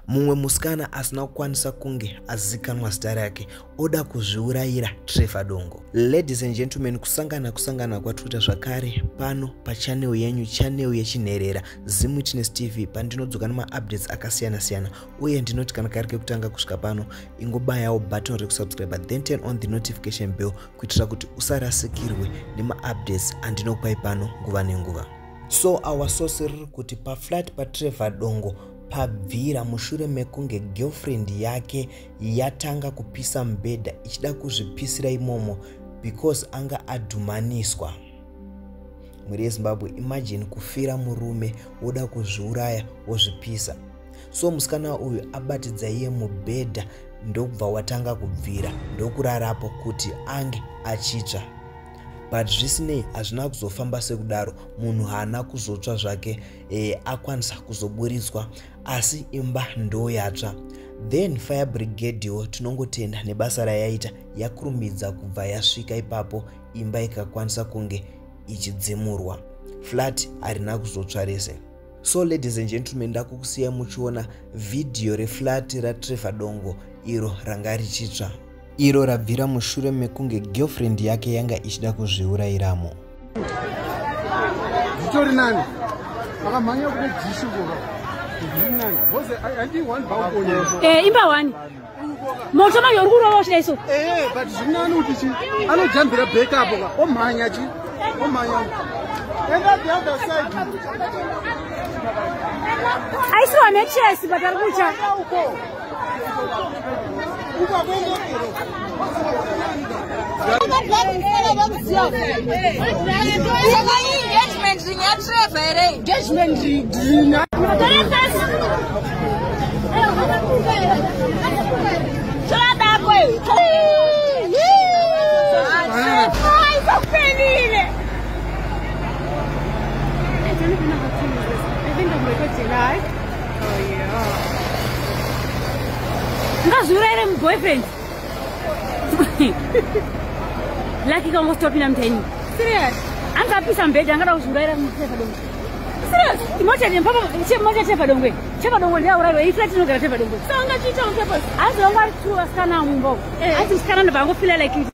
Mumwe musikana asina kukwanisa kunge azikanwa zita rake oda kuzviurayira Trevor Dongo. Ladies and gentlemen, kusangana kwatikuita zvakare pano pachannel yenyu, channel yechinherera Zim Witness TV, pandinodzoka nemaupdates akasiyana-siyana. Uye ndinoti kana kari kekutanga kusvika pano, ingobayawo button rekusubscribe, then turn on the notification bell kuitira kuti usarasikirwe nemaupdates andinokupai pano nguva nenguva. So our source riri kuti paflat paTrevor Dongo pabvira mushure mekunge girlfriend yake yatanga kupisa mubhedha ichida kuzvipisira imomo because anga adhumaniswa. Mhuri yeZimbabwe, imagine kufira murume woda kuzviuraya wozvipisa. So musikana uyu abatidza iye mubhedha ndokubva watanga kubvira ndokurarapo kuti ange achitsva, but zvisinei hazvina kuzofamba sekudaro. Munhu haana kuzotsva zvake, akwanisa kuzoburitswa, asi imba ndo yatsva. Then fire brigade tinongotenda nebasa rayaita, yakurumidza kubva yasvika ipapo, imba ikakwanisa kunge ichidzimurwa. Flat harina kuzotsva rese. So ladies and gentlemen, ndakukusiya muchiona vhidhiyo reflat raTrevor Dongo iro ranga richitsva, iro rabvira mushure mekunge girlfriend yake yanga ichida kuzviurayiramo. Zvitori nani akamhanya kune dhishi ukoka, zviri nani bcause handi one balcony. Imba one, moto manje uri kurova uchidai so. But zviri nani kuti chi anojambira back apo ka, omhanya chi omhanya enda the other side. Aisiwa nechesi, but ari kucha. Uko uko akuendekero. Saka iyi engagement ring yaTrevor here? Engagement ring. Tora dako iwe. Hayi, sokuphelile. I don't even know how to use this. I think I'm recording live. Oh yeah. Ngazviurayire muboyfriend. Lucky kangostopinda muteni. Serious? Angapisa mubhedha, angada kuzviurayira muTrevor Dongo. Serious? Imota papa, mota Trevor Dongo. Trevor Dongo ndiaurayirwa. Iflat inogara Trevor Dongo. So angachiita on purpose? Hanzi vanga vari two vasikana mumba umu. Hanzi musikana ndobva angofila like it.